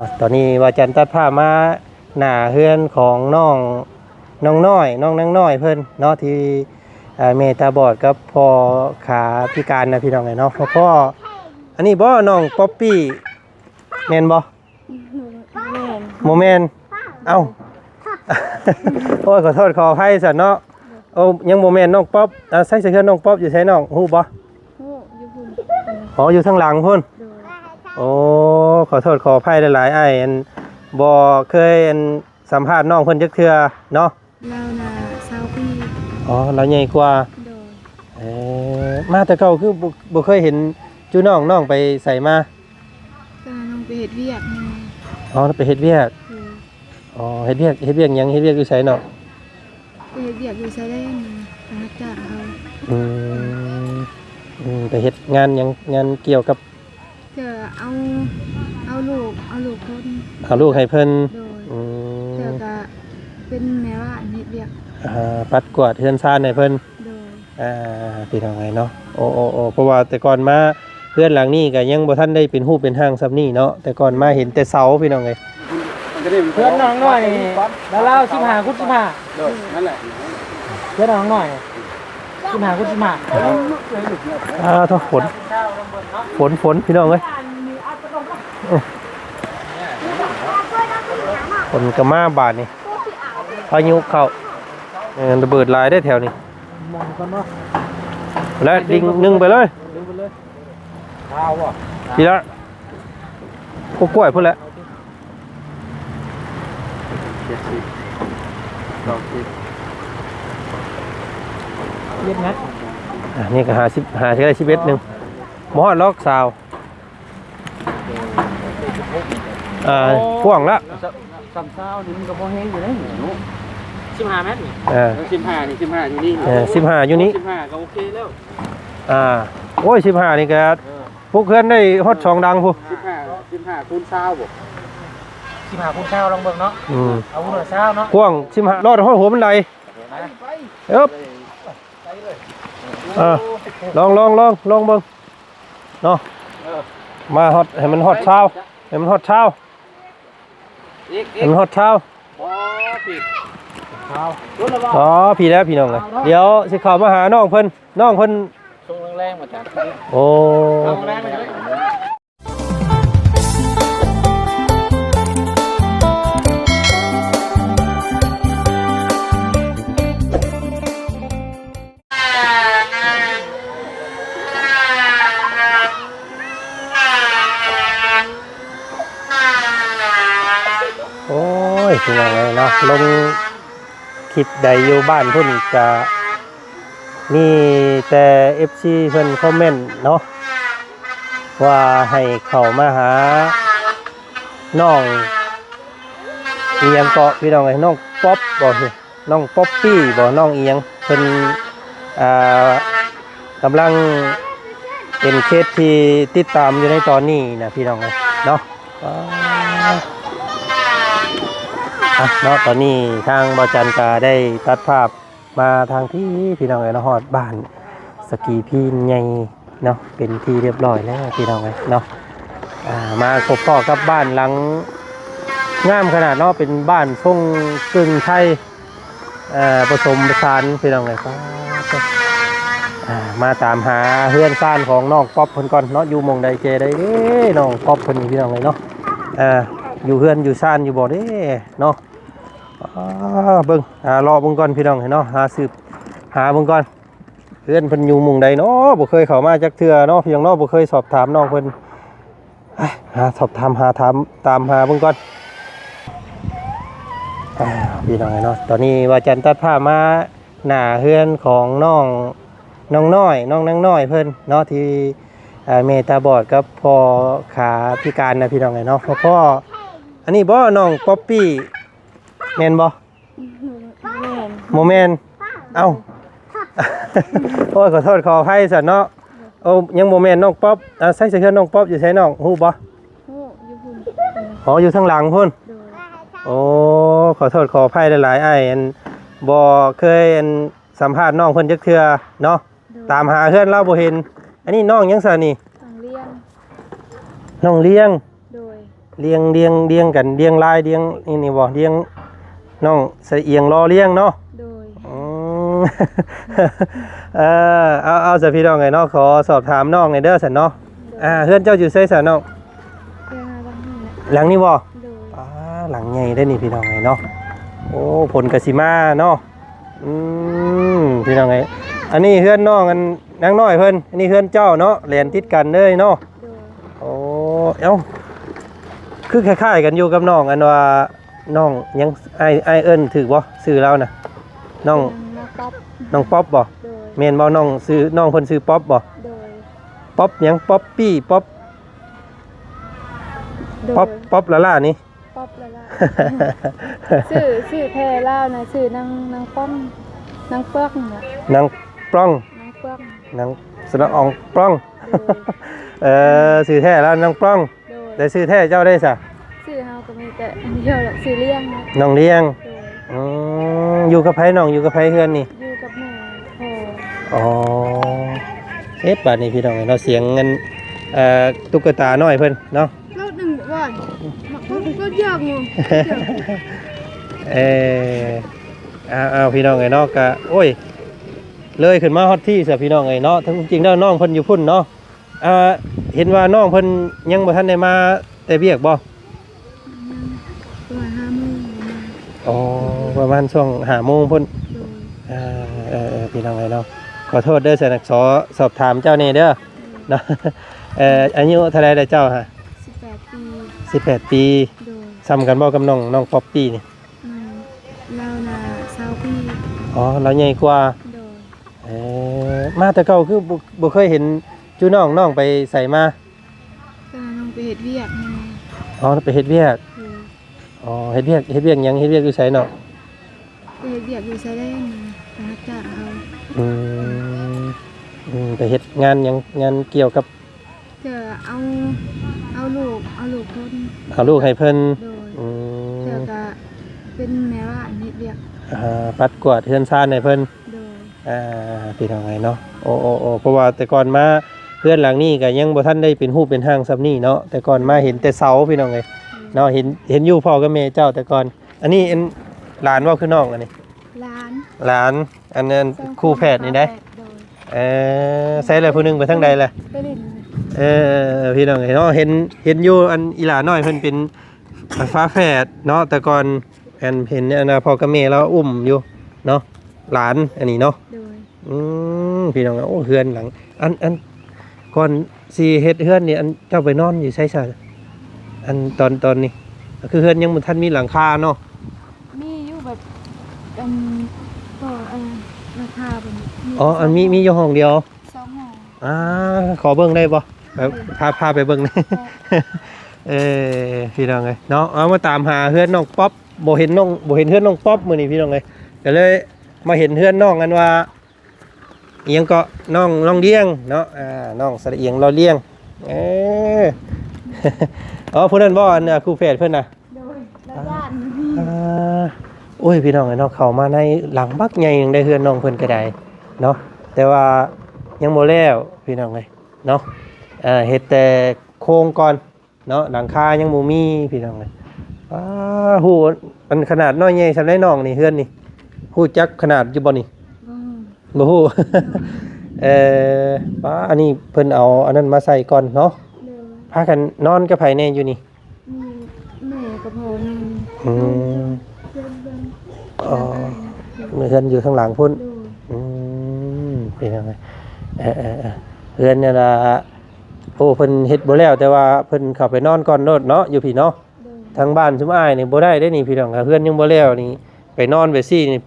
ຕອນນີ້ວ່າຈັນຕັດພາບມາໜ້າເຮືອນຂອງນ້ອງ ນ້ອງນ້ອຍ ນ້ອງນາງນ້ອຍເພິ່ນເນາະ ທີ່ ເອີ ແມ່ຕາບອດກັບພໍ່ຂາພິການນະ ພີ່ນ້ອງເອີຍເນາະ. ພໍ່ ອັນນີ້ບໍ່ນ້ອງປັອບປີ້ ແມ່ນບໍ່? ບໍ່ແມ່ນ ບໍ່ແມ່ນ. ເອົ້າ ໂອ້ຍ ຂໍໂທດຂໍອະໄພຊັ້ນເນາະ. ໂອ້ ຍັງບໍ່ແມ່ນນ້ອງປັອບ. ເອົາ ໃສ ໃສເຮືອນນ້ອງປັອບຢູ່ໃສນ້ອງ ຮູ້ບໍ່? ຮູ້ ຢູ່ພຸ້ນ. ອໍ ຢູ່ທາງຫຼັງພຸ້ນ. ໂດຍ. ໂອ້ ຂໍໂທດຂໍອະໄພຫຼາຍໆ ອ້າຍ ອັນ ບໍ່ເຄີຍ ອັນ ສຳພາດນ້ອງເພິ່ນຈັກເທື່ອເນາະ. ລາວນະຊາວປີ. ອໍ ລາວໃຫຍ່ກວ່າ. ໂດຍ. ເອີ ມາແຕ່ເກົ່າຄືບໍ່ ບໍ່ເຄີຍເຫັນຈຸນ້ອງ ນ້ອງໄປໃສມາ? ກໍນ້ອງໄປເຮັດວຽກມາ. ອໍ ໄປເຮັດວຽກ. ໂດຍ. ອໍ ເຮັດວຽກ ເຮັດວຽກຫຍັງ? ເຮັດວຽກຢູ່ໃສນ້ອງ? ໄປເຮັດວຽກຢູ່ຊາຍແດນ ໄປຮັບຈ້າງເຂົາ. ອືມ ອືມ ໄປເຮັດງານຫຍັງ? ງານກ່ຽວກັບ ກໍເອົາ ເອົາລູກ ເອົາລູກຄົນ ເອົາລູກໃຫ້ເພິ່ນ. ໂດຍ. ອືມ ແລ້ວກໍເປັນແມ່ບ້ານເຮັດວຽກ ອ່າ ປັດກວາດເຮືອນຊານໃຫ້ເພິ່ນ. ໂດຍ. ອ່າ ພີ່ນ້ອງເອີຍເນາະ ໂອ້ ໂອ້ ໂອ້ ເພາະວ່າແຕ່ກ່ອນມາເຮືອນຫຼັງນີ້ກໍຍັງບໍ່ທັນໄດ້ເປັນຮູບເປັນຮ່າງສ່ຳນີ້ເນາະ ແຕ່ກ່ອນມາເຫັນແຕ່ເສົາ ພີ່ນ້ອງເອີຍ. ເຮືອນນ້ອງນ້ອຍນີ້ລາວໆ ສິບຫ້າຄູນສິບຫ້າ. ໂດຍ ນັ້ນແຫຼະ ເຮືອນນ້ອງນ້ອຍ ສິບຫ້າຄູນສິບຫ້າ. ອ່າ ໂທ້ ຝົນ ຝົນ ຝົນ ພີ່ນ້ອງເອີຍ ຝົນກໍມາບາດນີ້ ພາຍຸເຂົ້າ. ເອີ ລະເບີດຫຼາຍເດ້ແຖວນີ້ ມອງກ່ອນເນາະ ແລະດິງໜຶ່ງໄປເລີຍ ດຶງໄປເລີຍ. ລາວບໍ່? ພີ້ລະ ໂອ້ ກ້ວຍພຸ້ນແຫຼະ. ເຈັດສິບ ເກົ້າສິບ ເຈັດແມັດ. ອ່າ ນີ້ກໍຫ້າສິບ ຫ້າສິບ ສິບເອັດໜຶ່ງ ບໍ່ຮອດດອກຊາວ. ອ່າ ໂອ້ ກວ້າງລະ ສາມ ສາມຊາວນີ້ມັນກໍພໍແຮງຢູ່ເດ້ເນາະ. ສິບຫ້າແມັດນີ້. ເອີ ເອີ ສິບຫ້ານີ້ ສິບຫ້າຢູ່ນີ້. ເອີ ສິບຫ້າຢູ່ນີ້ ສິບຫ້າກໍໂອເຄແລ້ວ. ອ່າ ໂອ້ຍ ສິບຫ້ານີ້ກໍ ເອີ ປຸກເຮືອນໄດ້ຮອດສອງຫຼັງພຸ້ນ. ສິບຫ້າ ສິບຫ້າຄູນຊາວບໍ່? ສິບຫ້າຄູນຊາວ ລອງເບິ່ງເນາະ. ອືມ ເອົາຫົວຊາວເນາະ ກວ້າງສິບຫ້າ ລອດຮອດຫົວບັນໄດ. ເອີບ ເອີ ລອງ ລອງ ລອງ ລອງເບິ່ງເນາະ. ເອີ ມາຮອດ ໃຫ້ມັນຮອດຊາວ ໃຫ້ມັນຮອດຊາວ. ອີກ ອີກ ໃຫ້ມັນຮອດຊາວ. ອໍ ຜິດຊາວ. ອໍ ຜິດແລ້ວ ພີ່ນ້ອງເອີຍ. ດຽວຊິເຂົ້າມາຫານ້ອງເພິ່ນ ນ້ອງເພິ່ນ ຊ່ວງແລງໆ ມາຈາກ. ໂອ້ ໂອ້ຍ ພີ່ນ້ອງເອີຍເນາະ ລົງຄລິບໃດຢູ່ບ້ານພຸ້ນກະມີແຕ່ເອັຟຊີເພິ່ນຄອມເມັນເນາະ ວ່າໃຫ້ເຂົ້າມາຫານ້ອງ ອີ່ຫຍັງເກາະ ພີ່ນ້ອງເອີຍ ນ້ອງປັອບບໍ? ນ້ອງປັອບປີ້ບໍ? ນ້ອງອີ່ຫຍັງ? ເພິ່ນ ອ່າ ກຳລັງເປັນເຄສທີ່ຕິດຕາມຢູ່ໃນຕອນນີ້ນະ ພີ່ນ້ອງເອີຍເນາະ. ອ່າ ອ່ະເນາະ ຕອນນີ້ທາງບ່າວຈັນກະໄດ້ຕັດພາບມາທາງພີ້ ພີ່ນ້ອງເອີຍເນາະ ຮອດບ້ານສະກີພີນໃຫຍ່ ເນາະ ເປັນທີ່ຮຽບຮ້ອຍແລ້ວ ພີ່ນ້ອງເອີຍເນາະ. ອ່າ ມາພົບພໍ້ກັບບ້ານຫຼັງງາມຂະໜາດເນາະ ເປັນບ້ານຊົງເຄິ່ງໄທ ເອີ ປະສົມປະສານ ພີ່ນ້ອງເອີຍ. ອ່າ ມາຕາມຫາເຮືອນຊານຂອງນ້ອງປັອບເພິ່ນກ່ອນເນາະ ຢູ່ໝ່ອງໃດແຈໃດເດ້ ນ້ອງປັອບເພິ່ນນີ້ ພີ່ນ້ອງເອີຍເນາະ. ອ່າ ຢູ່ເຮືອນຢູ່ຊານຢູ່ບໍ່ເດ້ເນາະ? ອ່າ ເບິ່ງ ອ່າ ເລາະເບິ່ງກ່ອນ ພີ່ນ້ອງເອີຍເນາະ ຫາສືບຫາເບິ່ງກ່ອນ. ເຮືອນເພິ່ນຢູ່ໝ່ອງໃດເນາະ ບໍ່ເຄີຍເຂົ້າມາຈັກເທື່ອເນາະ ພີ່ນ້ອງເນາະ ບໍ່ເຄີຍສອບຖາມນ້ອງເພິ່ນ. ຫາສອບຖາມ ຫາຖາມ ຕາມຫາເບິ່ງກ່ອນ. ອ່າ ພີ່ນ້ອງເນາະ ຕອນນີ້ວ່າຈັນຕັດພາບມາໜ້າເຮືອນຂອງນ້ອງ ນ້ອງນ້ອຍ ນ້ອງນາງນ້ອຍເພິ່ນເນາະ ທີ່ ເອີ ແມ່ຕາບອດກັບພໍ່ຂາພິການນະ ພີ່ນ້ອງເນາະ. ພໍ່ ອັນນີ້ບໍ່ນ້ອງປັອບປີ້ ແມ່ນບໍ່? ບໍ່ແມ່ນ ບໍ່ແມ່ນ. ເອົ້າ ໂອ້ຍ ຂໍໂທດຂໍອະໄພຊັ້ນເນາະ. ໂອ້ ຍັງບໍ່ແມ່ນນ້ອງປັອບ. ອ່າ ໃສ ໃສເຮືອນນ້ອງປັອບຢູ່ໃສນ້ອງ ຮູ້ບໍ່? ຮູ້ ຢູ່ພຸ້ນ. ອໍ ຢູ່ທາງຫຼັງພຸ້ນ. ໂດຍ. ໂອ້ ຂໍໂທດຂໍອະໄພຫຼາຍໆ ອ້າຍ ອັນ ບໍ່ເຄີຍ ອັນ ສຳພາດນ້ອງເພິ່ນຈັກເທື່ອເນາະ. ໂດຍ. ຕາມຫາເຮືອນລາວບໍ່ເຫັນ. ອັນນີ້ນ້ອງຫຍັງຊະນີ້? ນ້ອງລຽງ. ນ້ອງລຽງ. ໂດຍ. ລຽງ ລຽງ ລຽງກັນ ລຽງລາຍ ລຽງ ນີ້ ນີ້ບໍ່ ລຽງ ນ້ອງສະອຽງລໍລຽງເນາະ. ໂດຍ. ອືມ ເອີ ເອົາ ເອົາ ຊະພີ່ນ້ອງເອີຍເນາະ ຂໍສອບຖາມນ້ອງແດ່ເດີຊັ້ນເນາະ. ໂດຍ. ອ່າ ເຮືອນເຈົ້າຢູ່ໃສຊະນ້ອງ? ເຮືອນເຮົາຫຼັງນີ້ແຫຼະ. ຫຼັງນີ້ບໍ່? ໂດຍ. ອ່າ ຫຼັງໃຫຍ່ເດ້ນີ້ພີ່ນ້ອງເອີຍເນາະ. ໂອ້ ຝົນກະຊິມາເນາະ. ອືມ ພີ່ນ້ອງເອີຍ ອັນນີ້ເຮືອນນ້ອງ ອັນນາງນ້ອຍເພິ່ນ ອັນນີ້ເຮືອນເຈົ້າເນາະ ແລ່ນຕິດກັນເລີຍເນາະ. ໂດຍ. ໂອ້ ເອົ້າ ຄືຄ້າຍໆກັນຢູ່ກັບນ້ອງ ອັນວ່າ ນ້ອງຫຍັງ ອ້າຍ ອ້າຍເອີ້ນຖືກບໍ່ ຊື່ລາວນະ? ນ້ອງ ນ້ອງປັອບ. ນ້ອງປັອບບໍ່? ໂດຍ. ແມ່ນບໍ່? ນ້ອງຊື່ ນ້ອງເພິ່ນຊື່ປັອບບໍ່? ໂດຍ. ປັອບຫຍັງ? ປັອບປີ້ ປັອບ ໂດຍ. ປັອບ ປັອບລາລານີ້ ປັອບລາລາ. ຊື່ ຊື່ແທ້ລາວນະ ຊື່ນາງ ນາງປ້ອງ ນາງເປືອກນະ. ນາງປອງ ນາງເປືອກ ນາງສະລະອອງປອງ. ໂດຍ. ເອີ ຊື່ແທ້ລາວນາງປອງ. ໂດຍ. ແຕ່ຊື່ແທ້ເຈົ້າໄດ້ຊະ? ຊື່ເຮົາກໍມີແຕ່ອັນດຽວແຫຼະ ຊື່ລ້ຽງນະ. ນ້ອງລ້ຽງ. ໂດຍ. ອືມ ຢູ່ກັບໃຜນ້ອງ ຢູ່ກັບໃຜເຮືອນນີ້? ຢູ່ກັບແມ່ພໍ່. ອໍ ເຮັດບາດນີ້ພີ່ນ້ອງເນາະ ສຽງອັນ ເອີ ຕຸກກະຕານ້ອຍເພິ່ນເນາະ. ລົດໜຶ່ງບ່ອນ ລົດຢາກງ ເອີ ເອົາ ເອົາ ພີ່ນ້ອງເອີຍເນາະ ກະ ໂອ້ຍ ເລີຍຂຶ້ນມາຮອດພີ້ຊະພີ່ນ້ອງເອີຍເນາະ. ແຕ່ຄວາມຈິງແລ້ວນ້ອງເພິ່ນຢູ່ພຸ້ນເນາະ. ອ່າ ເຫັນວ່ານ້ອງເພິ່ນຍັງບໍ່ທັນໄດ້ມາແຕ່ວຽກບໍ່? ຍັງ ປະມານຫ້າໂມງ. ອໍ ປະມານຊ່ວງຫ້າໂມງພຸ້ນ. ໂດຍ. ເອີ ເອີ ເອີ ພີ່ນ້ອງເອີຍເນາະ ຂໍໂທດເດີ ສະນັກ ຂໍສອບຖາມເຈົ້າແດ່ເດີ. ໂດຍ. ເນາະ ເອີ ອາຍຸເທົ່າໃດລະເຈົ້າຫະ? ສິບແປດປີ. ສິບແປດປີ. ໂດຍ. ສ່ຳກັນບໍ່ກັບນ້ອງ ນ້ອງປັອບປີ້ນີ້? ອືມ ລາວນະຊາວປີ. ອໍ ລາວໃຫຍ່ກວ່າ. ໂດຍ. ເອີ ມາແຕ່ເກົ່າຄືບໍ່ ບໍ່ເຄີຍເຫັນຈຸນ້ອງ ນ້ອງໄປໃສມາ? ຕອນນັ້ນນ້ອງໄປເຮັດວຽກແດ່. ອໍ ໄປເຮັດວຽກ. ໂດຍ. ອໍ ເຮັດວຽກ ເຮັດວຽກຫຍັງ ເຮັດວຽກຢູ່ໃສນ້ອງ? ໄປເຮັດວຽກຢູ່ຊາຍແດນ ໄປຮັບຈ້າງເຂົາ. ອືມ ອືມ ໄປເຮັດງານຫຍັງ ງານກ່ຽວກັບ ເພື່ອເອົາ ເອົາລູກ ເອົາລູກຄົນ ເອົາລູກໃຫ້ເພິ່ນ. ໂດຍ. ອືມ ເພື່ອກະເປັນແມ່ບ້ານເຮັດວຽກ ອ່າ ປັດກວາດເຮືອນຊານໃຫ້ເພິ່ນ. ໂດຍ. ອ່າ ພີ່ນ້ອງເອີຍເນາະ ໂອ້ ໂອ້ ໂອ້ ເພາະວ່າແຕ່ກ່ອນມາເຮືອນຫຼັງນີ້ກະຍັງບໍ່ທັນໄດ້ເປັນຮູບເປັນຮ່າງສ່ຳນີ້ເນາະ ແຕ່ກ່ອນມາເຫັນແຕ່ເສົາພີ່ນ້ອງເອີຍເນາະ. ເຫັນ ເຫັນຢູ່ພໍ່ກັບແມ່ເຈົ້າແຕ່ກ່ອນ. ອັນນີ້ອັນ ຫຼານບໍ່ຄືນ້ອງອັນນີ້? ຫຼານ ຫຼານ ອັນນັ້ນ ສອງຄົນ ຄູ່ແຝດນີ້ໃດ໋. ໂດຍ. ເອີ ໃສລະ ຜູ້ໜຶ່ງໄປທາງໃດລະ? ໄປຫຼິ້ນ. ເອີ ພີ່ນ້ອງເອີຍເນາະ ເຫັນ ເຫັນຢູ່ ອັນອີຫຼານ້ອຍເພິ່ນເປັນຝາແຝດເນາະ ແຕ່ກ່ອນ ອັນເຫັນອັນນ່າ ພໍ່ກັບແມ່ລາວອຸ້ມຢູ່ເນາະ ຫຼານອັນນີ້ເນາະ. ໂດຍ. ອືມ ພີ່ນ້ອງ ໂອ້ ເຮືອນຫຼັງ ອັນ ອັນ ກ່ອນຊິເຮັດເຮືອນນີ້ ອັນ ເຈົ້າໄປນອນຢູ່ໃສຊະ? ອັນ ຕອນ ຕອນນີ້ ຄືເຮືອນຍັງບໍ່ທັນມີຫຼັງຄາເນາະ. ມີຢູ່ແບບ ອັນ ກໍ ເອີ ຫຼັງຄາເພິ່ນມີ. ອໍ ອັນ ມີ ມີຢູ່ຫ້ອງດຽວ ສອງຫ້ອງ. ອ່າ ຂໍເບິ່ງໄດ້ບໍ່? ໄປ ໄດ້ ພາ ພາໄປເບິ່ງ. ເອີ ພີ່ນ້ອງເອີຍເນາະ ເອົາ ມາຕາມຫາເຮືອນນ້ອງປັອບ ບໍ່ເຫັນນ້ອງ ບໍ່ເຫັນເຮືອນນ້ອງປັອບມື້ນີ້ພີ່ນ້ອງເອີຍ ກະເລີຍມາເຫັນເຮືອນນ້ອງ ອັນວ່າ ອີ່ຫຍັງເກາະ ນ້ອງ ນ້ອງລ້ຽງເນາະ ອ່າ ນ້ອງສະຫຼະອຽງລໍລ້ຽງ. ເອີ ອໍ ຜູ້ນັ້ນບໍ່ ອັນ ຄູ່ແຝດເພິ່ນນະ? ໂດຍ. ລະຢ້ານ. ອ່າ ໂອ້ຍ ພີ່ນ້ອງເອີຍເນາະ ເຂົ້າມາໃນຫຼັງບັກໃຫຍ່ໜຶ່ງໄດ໋ ເຮືອນນ້ອງເພິ່ນກະໄດ້ເນາະ ແຕ່ວ່າຍັງບໍ່ແລ້ວພີ່ນ້ອງເອີຍເນາະ. ອ່າ ເຮັດແຕ່ໂຄງກ່ອນເນາະ ຫຼັງຄາຍັງບໍ່ມີພີ່ນ້ອງເອີຍ. ອ່າ ຮູ້ ອັນຂະໜາດນ້ອຍໃຫຍ່ສ່ຳໃດນ້ອງນີ້ ເຮືອນນີ້ ຮູ້ຈັກຂະໜາດຢູ່ບໍ່ນີ້? ບໍ່ ບໍ່ຮູ້. ເອີ ປ້າ ອັນນີ້ເພິ່ນເອົາອັນນັ້ນມາໃສ່ກ່ອນເນາະ. ໂດຍ. ພາກັນນອນກັບໃຜແດ່ຢູ່ນີ້? ມີແມ່ກັບພໍ່ນອນ. ອືມ ເພື່ອນເບິ່ງ. ອໍ ເພື່ອນຢູ່ທາງຫຼັງພຸ້ນ. ໂດຍ. ອືມ ເປັນຫຍັງ? ເອີ ເອີ ເອີ ເຮືອນນີ້ລະ ໂອ້ ເພິ່ນເຮັດບໍ່ແລ້ວ ແຕ່ວ່າເພິ່ນເຂົ້າໄປນອນກ່ອນໂລດເນາະ ຢູ່ພີ້ເນາະ. ໂດຍ. ທາງບ້ານຊຸມອ້າຍນີ້ບໍ່ໄດ້ເດ້ນີ້ ພີ່ນ້ອງ ເຮືອນຍັງບໍ່ແລ້ວນີ້ ໄປນອນໄປຊີ້ນີ້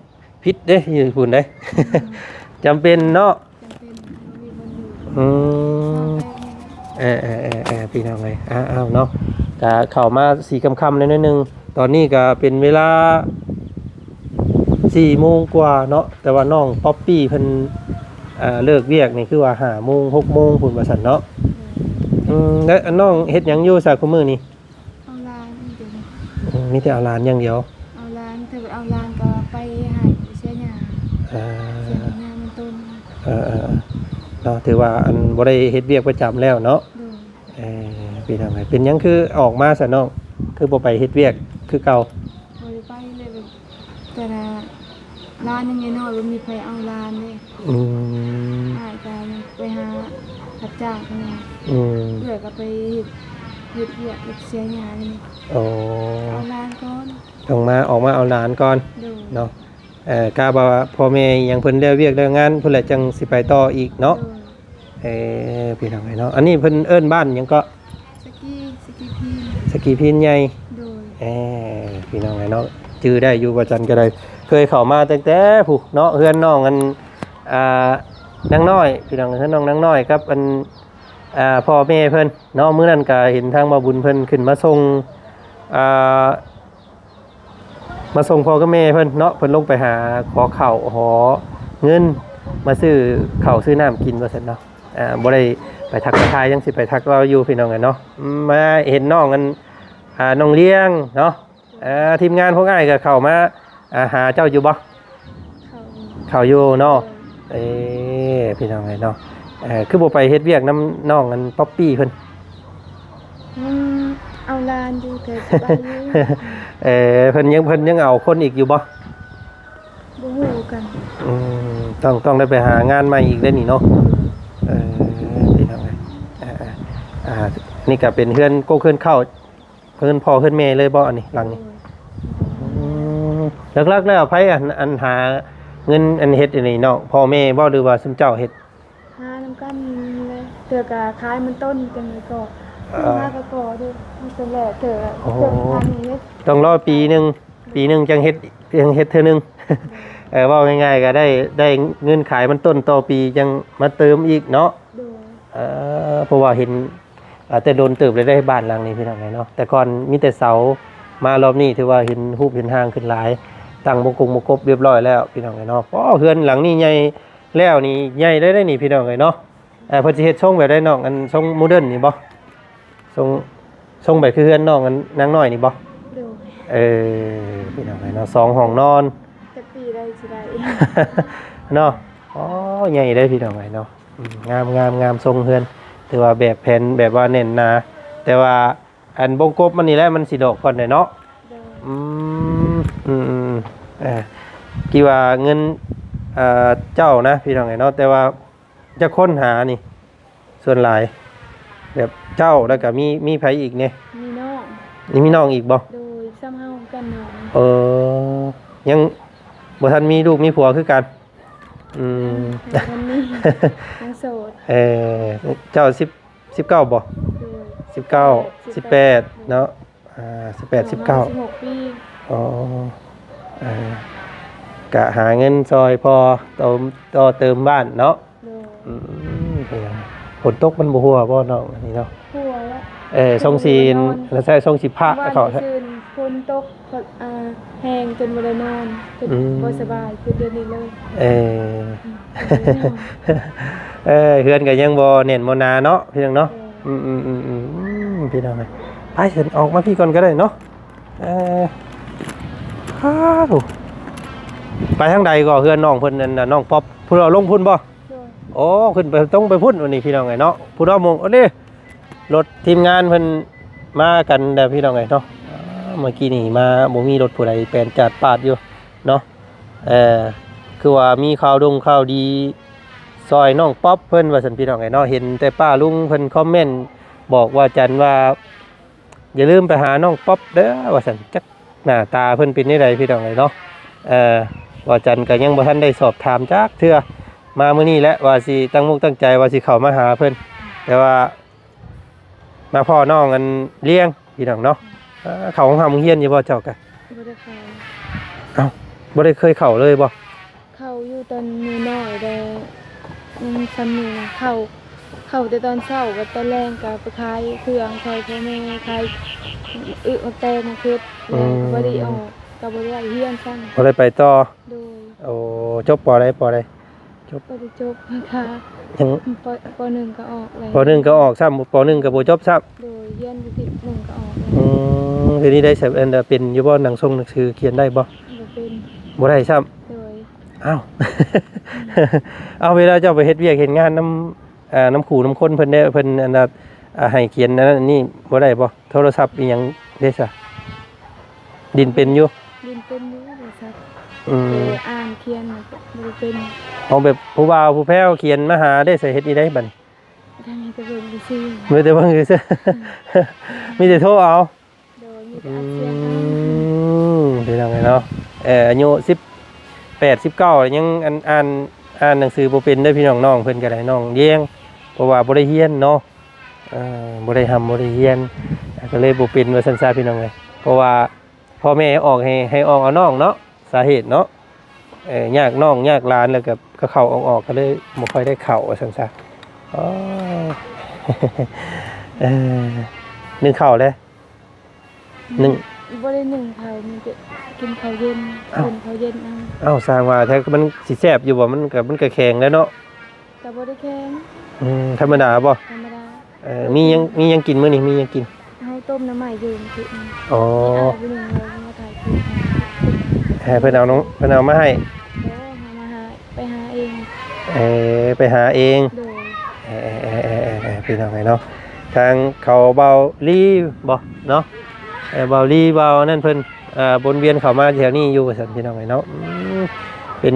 ຜິດເດ້ ຢູ່ພຸ້ນເດ້. ອືມ ຈຳເປັນເນາະ. ຈຳເປັນ ບໍ່ມີບ່ອນຢູ່. ອືມ ເອີ ເອີ ເອີ ເອີ ພີ່ນ້ອງເອີຍ ອ້າວ ເນາະ ກະເຂົ້າມາຊິຄ່ຳໆແດ່ໜ້ອຍໜຶ່ງ. ຕອນນີ້ກະເປັນເວລາສີ່ໂມງກວ່າເນາະ ແຕ່ວ່ານ້ອງປັອບປີ້ເພິ່ນ ເອີ ເລີກວຽກນີ້ ຄືວ່າຫ້າໂມງ ຫົກໂມງພຸ້ນວ່າຊັ້ນເນາະ. ອືມ ແລ້ວນ້ອງເຮັດຫຍັງຢູ່ຊະ ຄຸມື້ນີ້? ເອົາຫຼານ ອືມ ມີແຕ່ເອົາຫຼານຢ່າງດຽວ. ເອົາຫຼານ ຖ້າບໍ່ເອົາຫຼານກໍໄປໃຫ້ເສຍຫຍ້າ. ອ່າ ເສຍຫຍ້າມັນຕົ້ນ. ເອີ ເອີ ເນາະ ຖືວ່າອັນບໍ່ໄດ້ເຮັດວຽກປະຈຳແລ້ວເນາະ. ໂດຍ. ເອີ ພີ່ນ້ອງເອີຍ ເປັນຫຍັງຄືອອກມາຊະນ້ອງ? ຄືບໍ່ໄປເຮັດວຽກຄືເກົ່າ? ບໍ່ໄດ້ໄປເລີຍ ແບບແຕ່ລະຫຼານຍັງນ້ອຍໆ ບໍ່ມີໃຜເອົາຫຼານເດ້. ອືມ ອ້າຍກໍໄປຫາຮັບຈ້າງແດ່. ອືມ ເອື້ອຍກໍໄປເຮັດ ເຮັດວຽກເຮັດເສຍຫຍ້ານີ້. ອໍ ເອົາຫຼານກ່ອນ ຕ້ອງມາ ອອກມາເອົາຫຼານກ່ອນ. ໂດຍ ເນາະ. ເອີ ກະວ່າພໍ່ແມ່ຫຍັງເພິ່ນແລ້ວວຽກແລ້ວງານພຸ້ນແຫຼະ ຈັ່ງຊິໄປຕໍ່ອີກເນາະ. ໂດຍ ເອີ ພີ່ນ້ອງເອີຍເນາະ. ອັນນີ້ເພິ່ນເອີ້ນບ້ານຫຍັງເກາະ? ສະກີ ສະກີພີນ ສະກີພີນໃຫຍ່. ໂດຍ ເອີ ພີ່ນ້ອງເອີຍເນາະ ຈື່ໄດ້ຢູ່ ວ່າຈັ່ງໃດກໍໄດ້ ເຄີຍເຂົ້າມາຕັ້ງແຕ່ພຸ້ນເນາະ ເຮືອນນ້ອງອັນ ອ່າ ນາງນ້ອຍ ພີ່ນ້ອງ ເຮືອນນ້ອງນາງນ້ອຍກັບອັນ ອ່າ ພໍ່ແມ່ເພິ່ນເນາະ. ມື້ນັ້ນກໍເຫັນທາງບ່າວບຸນເພິ່ນຂຶ້ນມາສົ່ງ ອ່າ ມາສົ່ງພໍ່ກັບແມ່ເພິ່ນເນາະ ເພິ່ນລົງໄປຫາຂໍເຂົ້າຂໍເງິນ ມາຊື້ເຂົ້າຊື້ນ້ຳກິນວ່າຊັ້ນເນາະ. ອ່າ ບໍ່ໄດ້ໄປທັກໄປທາຍ ຍັງຊິໄປທັກລາວຢູ່ ພີ່ນ້ອງເອີຍເນາະ. ມາເຫັນນ້ອງອັນ ອ່າ ນ້ອງລ້ຽງເນາະ. ອ່າ ທີມງານພວກອ້າຍກໍເຂົ້າມາ ອ່າ ຫາເຈົ້າຢູ່ບໍ່? ເຂົ້າຢູ່ ເຂົ້າຢູ່ເນາະ. ເອີ ພີ່ນ້ອງເອີຍເນາະ ເອີ ຄືບໍ່ໄປເຮັດວຽກນຳນ້ອງອັນ ປັອບປີ້ເພິ່ນ? ຍັງເອົາຫຼານຢູ່ ແຕ່ສະບາຍຢູ່. ເອີ ເພິ່ນຍັງ ເພິ່ນຍັງເອົາຄົນອີກຢູ່ບໍ່? ບໍ່ຮູ້ຄືກັນ. ອືມ ຕ້ອງ ຕ້ອງໄດ້ໄປຫາງານໃໝ່ອີກເດ້ນີ້ເນາະ. ເອີ ພີ່ນ້ອງເອີຍ ອ່າ ນີ້ກໍເປັນເຮືອນກົກເຮືອນເຄົ້າ ເຮືອນພໍ່ເຮືອນແມ່ເລີຍບໍ່ ອັນນີ້ ຫຼັງນີ້? ໂດຍ ອືມ ຫຼັກໆແລ້ວໃຜອັນ ອັນຫາເງິນ ອັນເຮັດອັນນີ້ເນາະ ພໍ່ແມ່ບໍ່ ຫຼືວ່າຊຸມເຈົ້າເຮັດ? ຫານຳກັນແຫຼະ ເທື່ອກະຂາຍມັນຕົ້ນ ຈັ່ງໃດກໍ ເອີ ຫາກໍກໍເດ້ ມັນເປັນແຫຼະ ເທື່ອ ໂອ້ ເທື່ອອັນນີ້ເຮັດ ຕ້ອງລໍປີໜຶ່ງ ປີໜຶ່ງຈັ່ງເຮັດ ຈັ່ງເຮັດເທື່ອໜຶ່ງ. ເອີ ເວົ້າງ່າຍໆກໍໄດ້ ໄດ້ເງິນຂາຍມັນຕົ້ນຕໍ່ປີຈັ່ງມາເຕີມອີກເນາະ. ໂດຍ ເອີ ເພາະວ່າເຫັນ ອ່າ ແຕ່ດົນເຕີບແລ້ວເດ້ ບ້ານຫຼັງນີ້ ພີ່ນ້ອງເອີຍເນາະ. ແຕ່ກ່ອນມີແຕ່ເສົາ ມາລອບນີ້ຖືວ່າເຫັນຮູບເຫັນຮ່າງຂຶ້ນຫຼາຍ ຕັ້ງບົງກົງບົງກົບຮຽບຮ້ອຍແລ້ວ ພີ່ນ້ອງເອີຍເນາະ. ໂອ້ ເຮືອນຫຼັງນີ້ໃຫຍ່ແລ້ວນີ້ ໃຫຍ່ເລີຍເດ້ນີ້ ພີ່ນ້ອງເອີຍເນາະ. ເອີ ເພິ່ນຊິເຮັດຊົງແບບໃດນ້ອງ ອັນຊົງໂມເດີນນີ້ບໍ່? ຊົງ ຊົງແບບຄືເຮືອນນ້ອງອັນນາງນ້ອຍນີ້ບໍ່? ໂດຍ ເອີ ພີ່ນ້ອງເອີຍເນາະ ສອງຫ້ອງນອນ ຈັກປີໄດ້ຊິໄດ້ ເນາະ. ອໍ ໃຫຍ່ເດ້ ພີ່ນ້ອງເອີຍເນາະ. ອືມ ງາມ ງາມ ງາມ ຊົງເຮືອນ ຖືວ່າແບບແຜນແບບວ່າແໜ້ນໜາ ແຕ່ວ່າອັນບົງກົບມັນນີ້ແຫຼະ ມັນຊິດອກກ່ອນແຫຼະເນາະ. ໂດຍ ອືມ ອືມ ເອີ ທີ່ວ່າເງິນ ເອີ ເຈົ້ານະ ພີ່ນ້ອງເອີຍເນາະ. ແຕ່ວ່າຈັກຄົນຫານີ້ ສ່ວນຫຼາຍ ແບບເຈົ້າ ແລ້ວກໍມີ ມີໃຜອີກແດ່? ມີນ້ອງ ນີ້ມີນ້ອງອີກບໍ່? ໂດຍ ສ່ຳເຮົາຄືກັນນ້ອງ. ເອີ ຍັງບໍ່ທັນມີລູກມີຜົວຄືກັນ. ອືມ ຍັງບໍ່ທັນມີ ຍັງໂສດ. ເອີ ເຈົ້າສິບ ສິບເກົ້າບໍ່? ໂດຍ ສິບເກົ້າ ສິບແປດ ສິບແປດ ເນາະ. ອ່າ ສິບແປດ ສິບເກົ້າ ສິບຫົກປີ. ອໍ ເອີ ກະຫາເງິນຊ່ອຍພໍ່ຕໍ່ ຕໍ່ເຕີມບ້ານເນາະ. ໂດຍ ອືມ ຝົນຕົກມັນບໍ່ຮົ່ວບໍ່ນ້ອງ ອັນນີ້ເນາະ? ຮົ່ວແລ້ວ ເອີ ຊົງສີ ແລ້ວໃຊ້ຊົງສີພະເຂົາ ຄືນຝົນຕົກ ອ່າ ແຮງຈົນບໍ່ໄດ້ນອນ ຈົນ ອືມ ບໍ່ສະບາຍ ຄືດຽວນີ້ເລີຍ. ເອີ ອືມ ເອີ ເຮືອນກໍຍັງບໍ່ແໜ້ນບໍ່ໜາເນາະ ພີ່ນ້ອງເນາະ. ໂດຍ ອືມໆໆໆ ອືມ ພີ່ນ້ອງເອີຍ ໄປ ເຊີນອອກມາພີ້ກ່ອນກໍໄດ້ເນາະ. ເອີ ອ້າວ ໄປທາງໃດກໍເຮືອນນ້ອງເພິ່ນ ອັນນ່າ ນ້ອງປັອບ ພຸ້ນເອົາລົງພຸ້ນບໍ່? ໂດຍ ໂອ້ ຂຶ້ນໄປ ຕົງໄປພຸ້ນ ວັນນີ້ ພີ່ນ້ອງເອີຍເນາະ. ພຸ້ນເອົາໝ່ອງ ໂອ້ ເດ້ ລົດທີມງານເພິ່ນມາກັນແລ້ວ ພີ່ນ້ອງເອີຍເນາະ. ອ່າ ເມື່ອກີ້ນີ້ມາ ບໍ່ມີລົດຜູ້ໃດແປນຈາດປາດຢູ່ເນາະ. ເອີ ຄືວ່າມີຂ່າວດົງຂ່າວດີຊ່ອຍນ້ອງປັອບເພິ່ນວ່າຊັ້ນ ພີ່ນ້ອງເອີຍເນາະ. ເຫັນແຕ່ປ້າລຸງເພິ່ນຄອມເມັນບອກວ່າຈັນວ່າ ຢ່າລືມໄປຫານ້ອງປັອບເດີວ່າຊັ້ນ. ຈັກໜ້າຕາເພິ່ນເປັນແນວໃດ ພີ່ນ້ອງເອີຍເນາະ. ເອີ ວ່າຈັນກໍຍັງບໍ່ທັນໄດ້ສອບຖາມຈັກເທື່ອ ມາມື້ນີ້ແຫຼະ ວ່າຊິຕັ້ງມຸກຕັ້ງໃຈວ່າຊິເຂົ້າມາຫາເພິ່ນ ແຕ່ວ່າມາພໍ້ນ້ອງອັນລ້ຽງ ພີ່ນ້ອງເນາະ. ເອີ ເຂົ້າໂຮງຮ່ຳໂຮງຮຽນຢູ່ບໍ່ເຈົ້າກະ? ບໍ່ໄດ້ເຂົ້າ. ເອົ້າ ບໍ່ໄດ້ເຄີຍເຂົ້າເລີຍບໍ່? ເຂົ້າຢູ່ຕອນນ້ອຍໆ ແຕ່ຍັງສ່ຳນີ້ນະ ເຂົ້າ ເຂົ້າແຕ່ຕອນເຊົ້າ ກັບຕອນແລງກໍໄປຂາຍເຄື່ອງຊ່ອຍພໍ່ແມ່ ຂາຍອຶໝາກແຕງໝາກເຜັດ ແລ້ວກໍບໍ່ໄດ້ອອກ ອືມ ກໍບໍ່ໄດ້ຮຽນຊ້ຳ ບໍ່ໄດ້ໄປຕໍ່. ໂດຍ ໂອ້ ຈົບ ປໍ ໃດ ປໍ ໃດ? ຈົບ ບໍ່ໄດ້ຈົບ ຍັງ ປໍ ປໍໜຶ່ງກໍອອກແລ້ວ ປໍໜຶ່ງກໍອອກຊ້ຳ ປໍໜຶ່ງກໍບໍ່ຈົບຊ້ຳ. ໂດຍ ຮຽນຢູ່ທີໜຶ່ງກໍອອກແລ້ວ. ອືມ ດຽວນີ້ໄດ້ສຳ ອັນ ເປັນຢູ່ບໍ່? ໜັງຊົງໜັງສືຂຽນໄດ້ບໍ່? ບໍ່ເປັນ ບໍ່ໄດ້ຊ້ຳ. ໂດຍ ອ້າວ ເອົາ ເວລາເຈົ້າໄປເຮັດວຽກເຮັດງານນຳ ເອີ ນຳຄູນຳຄົນເພິ່ນເດ້ ເພິ່ນ ອັນນ່າ ໃຫ້ຂຽນອັນນັ້ນອັນນີ້ບໍ່ໄດ້ບໍ່? ໂທລະສັບອີ່ຫຍັງເດ້ຊະ? ຫຼິ້ນເປັນຢູ່? ຫຼິ້ນເປັນຢູ່ ໂທລະສັບ. ອືມ ແຕ່ອ່ານຂຽນມັນກໍບໍ່ໄດ້ເປັນ. ເອົາແບບຜູ້ບ່າວຜູ້ແພ້ວຂຽນມາຫາເດ້ ໃສ່ເຮັດອີ່ໃດບັດນີ້? ທາງນີ້ກໍເບິ່ງຊື່ໆ ມີແຕ່ເບິ່ງຊື່ໆ ອືມ ມີແຕ່ໂທເອົາ. ໂດຍ ມີແຕ່ອັດສຽງເອົາ. ອືມ ພີ່ນ້ອງເອີຍເນາະ ເອີ ອາຍຸສິບແປດ ສິບເກົ້າ ຍັງ ອັນ ອ່ານ ອ່ານໜັງສືບໍ່ເປັນເດີພີ່ນ້ອງ. ນ້ອງເພິ່ນກໍໄດ້ ນ້ອງລຽງ ເພາະວ່າບໍ່ໄດ້ຮຽນເນາະ ເອີ ບໍ່ໄດ້ຮ່ຳບໍ່ໄດ້ຮຽນ ກໍເລີຍບໍ່ເປັນວ່າຊັ້ນຊະ ພີ່ນ້ອງເອີຍ. ເພາະວ່າພໍ່ແມ່ອອກໃຫ້ ໃຫ້ອອກເອົານ້ອງເນາະ ສາເຫດເນາະ ເອີ ຍາກນ້ອງຍາກຫຼານ ແລ້ວກໍ ກໍເຂົ້າອອກໆ ກໍເລີຍບໍ່ຄ່ອຍໄດ້ເຂົ້າວ່າຊັ້ນຊະ. ໂອ້ຍ ເອີ ໜຶ້ງເຂົ້າແລ້ວ ໜຶ້ງ ບໍ່ໄດ້ໜຶ້ງເຂົ້າ ມີແຕ່ກິນເຂົ້າເຢັນ. ອ້າວ ກິນເຂົ້າເຢັນເອົາ. ອ້າວ ສ້າງວ່າແທ້ ມັນຊິແຊບຢູ່ບໍ່? ມັນກໍ ມັນກໍແຂງແລ້ວເນາະ. ກໍບໍ່ໄດ້ແຂງ. ອືມ ທຳມະດາບໍ່? ທຳມະດາ. ເອີ ມີຫຍັງ ມີຫຍັງກິນມື້ນີ້? ມີຫຍັງກິນ? ເຮົາຕົ້ມໜໍ່ໄມ້ຢູ່ມື້ກີ້ນີ້. ອໍ ມີອ້າຍຜູ້ໜຶ່ງເຮົາມາຖ່າຍຄລິບໃຫ້ ເອີ ເພິ່ນເອົາ ເພິ່ນເອົາມາໃຫ້. ບໍ່ ເຮົາມາຫາ ໄປຫາເອງ. ເອີ ໄປຫາເອງ. ໂດຍ. ເອີ ເອີ ພີ່ນ້ອງເອີຍເນາະ ທາງເຂົາເບົາລີບໍ່ເນາະ ເອີ ເບົາລີ ເບົານັ້ນເພິ່ນ ອ່າ ວົນວຽນເຂົ້າມາແຖວນີ້ຢູ່ວ່າຊັ້ນ ພີ່ນ້ອງເອີຍເນາະ. ອືມ ເປັນ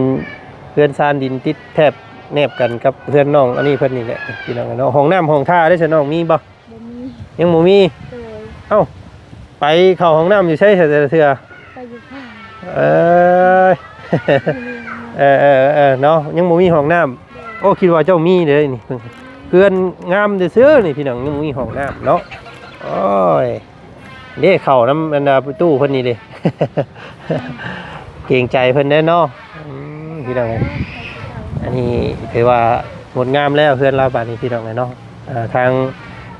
ເຮືອນຊານດິນຕິດແທບແນບກັນກັບເຮືອນນ້ອງອັນນີ້ເພິ່ນນີ້ແຫຼະ ພີ່ນ້ອງເອີຍເນາະ. ຫ້ອງນ້ຳຫ້ອງທ່າເດ້ຊະ ນ້ອງມີບໍ່? ບໍ່ມີ. ຍັງບໍ່ມີ? ໂດຍ. ເອົ້າ ໄປເຂົ້າຫ້ອງນ້ຳຢູ່ໃສແຕ່ລະເທື່ອ? ໄປຢູ່ພາກ. ເອີຍ ເອີ ເອີ ເອີ ເນາະ ຍັງບໍ່ມີຫ້ອງນ້ຳ. ໂດຍ. ໂອ້ ຄິດວ່າເຈົ້າມີເດ້ນີ້ ເຮືອນງາມຊື່ໆນີ້ພີ່ນ້ອງ ຍັງບໍ່ມີຫ້ອງນ້ຳເນາະ. ໂອ້ຍ ເດ້ ເຂົ້ານຳອັນນ່າຕູ້ເພິ່ນນີ້ເດ້ ເກງໃຈເພິ່ນແດ່ເນາະ. ອືມ ພີ່ນ້ອງເອີຍ ອັນນີ້ຖືວ່າງົດງາມແລ້ວເຮືອນລາວບາດນີ້ ພີ່ນ້ອງເອີຍເນາະ. ເອີ ທາງ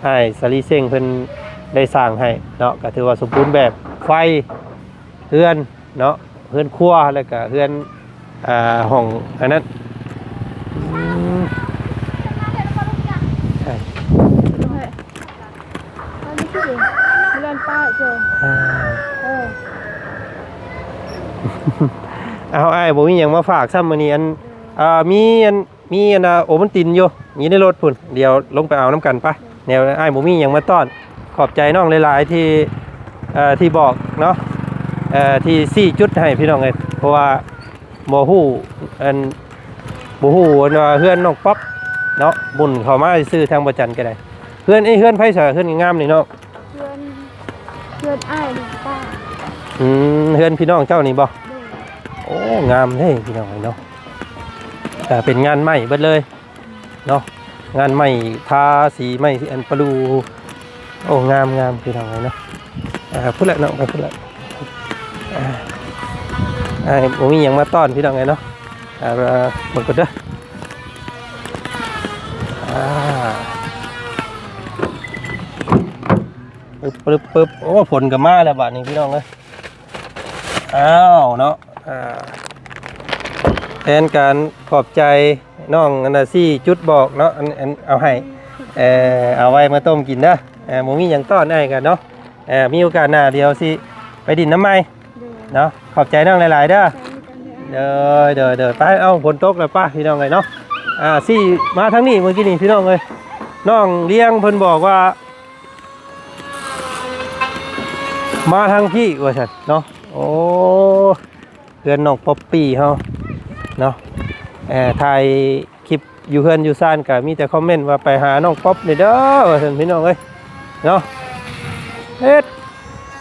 ອ້າຍສາລີເສັງເພິ່ນໄດ້ສ້າງໃຫ້ເນາະ ກໍຖືວ່າສົມບູນແບບ ໄຟ ເຮືອນເນາະ ເຮືອນຄົວ ແລ້ວກະເຮືອນ ອ່າ ຫ້ອງອັນນັ້ນ. ອືມ ເອົາ ອ້າຍ ບໍ່ມີຫຍັງມາຝາກຊ້ຳມື້ນີ້ ອັນ ເອີ ອ່າ ມີອັນ ມີອັນນ່າ ໂອວັນຕິນຢູ່ ຢູ່ໃນລົດພຸ້ນ ດຽວລົງໄປເອົານຳກັນປະ. ແນວອ້າຍບໍ່ມີຫຍັງມາຕ້ອນ ຂອບໃຈນ້ອງຫຼາຍໆ ທີ່ ເອີ ທີ່ບອກເນາະ ເອີ ທີ່ຊີ້ຈຸດໃຫ້ພີ່ນ້ອງເອີຍ ເພາະວ່າບໍ່ຮູ້ ອັນ ບໍ່ຮູ້ອັນວ່າເຮືອນນ້ອງປັອບເນາະ ໝຸ່ນເຂົ້າມາຊື່ທາງບໍ່ຈັນກໍໄດ້. ເຮືອນ ເອີ ເຮືອນໃຜຊະ ເຮືອນງາມນີ້ເນາະ? ເຮືອນ ເຮືອນອ້າຍ ອືມ ເຮືອນພີ່ນ້ອງເຈົ້ານີ້ບໍ່? ໂດຍ. ໂອ້ ງາມເດ້ພີ່ນ້ອງເອີຍເນາະ ເປັນງານໄມ້ເບິດເລີຍ ເນາະ ງານໄມ້ ທາສີໄມ້ ອັນປະດູ່. ໂອ້ ງາມໆ ພີ່ນ້ອງເອີຍເນາະ. ອ່າ ພຸ້ນແຫຼະເນາະ ໄປພຸ້ນແຫຼະ. ອ່າ ອ້າຍບໍ່ມີຫຍັງມາຕ້ອນພີ່ນ້ອງເອີຍເນາະ. ອ່າ ເບິ່ງກ່ອນເດີ. ອ່າ ປຶບ ປຶບ ປຶບ. ໂອ້ ຝົນກໍມາແລ້ວບາດນີ້ພີ່ນ້ອງເອີຍ. ອ້າວ ເນາະ ອ່າ ແທນການຂອບໃຈນ້ອງອັນນ່າ ຊີ້ຈຸດບອກເນາະ ອັນ ອັນເອົາໃຫ້ ເອີ ເອົາໄວ້ມາຕົ້ມກິນເດີ. ເອີ ບໍ່ມີຫຍັງຕ້ອນອ້າຍກັນເນາະ ເອີ ມີໂອກາດໜ້າດຽວຊິໄປດິນນຳໃໝ່ເນາະ. ຂອບໃຈນ້ອງຫຼາຍໆເດີ. ໂດຍ ໂດຍ ໂດຍ. ໄປ ເອົ້າ ຝົນຕົກແລ້ວ ໄປພີ່ນ້ອງເອີຍເນາະ. ອ່າ ຊີ້ມາທາງນີ້ເມື່ອກີ້ນີ້ພີ່ນ້ອງເອີຍ ນ້ອງລຽງເພິ່ນບອກວ່າ ມາທາງພີ້ວ່າຊັ້ນເນາະ. ໂອ້ ເຮືອນນ້ອງປັອບປີ້ເຮົາເນາະ. ເອີ ຖ່າຍຄລິບຢູ່ເຮືອນຢູ່ຊານກໍມີແຕ່ຄອມເມັນວ່າ ໄປຫານ້ອງປັອບນີ້ເດີ ວ່າຊັ້ນພີ່ນ້ອງເອີຍເນາະ. ເຮັດ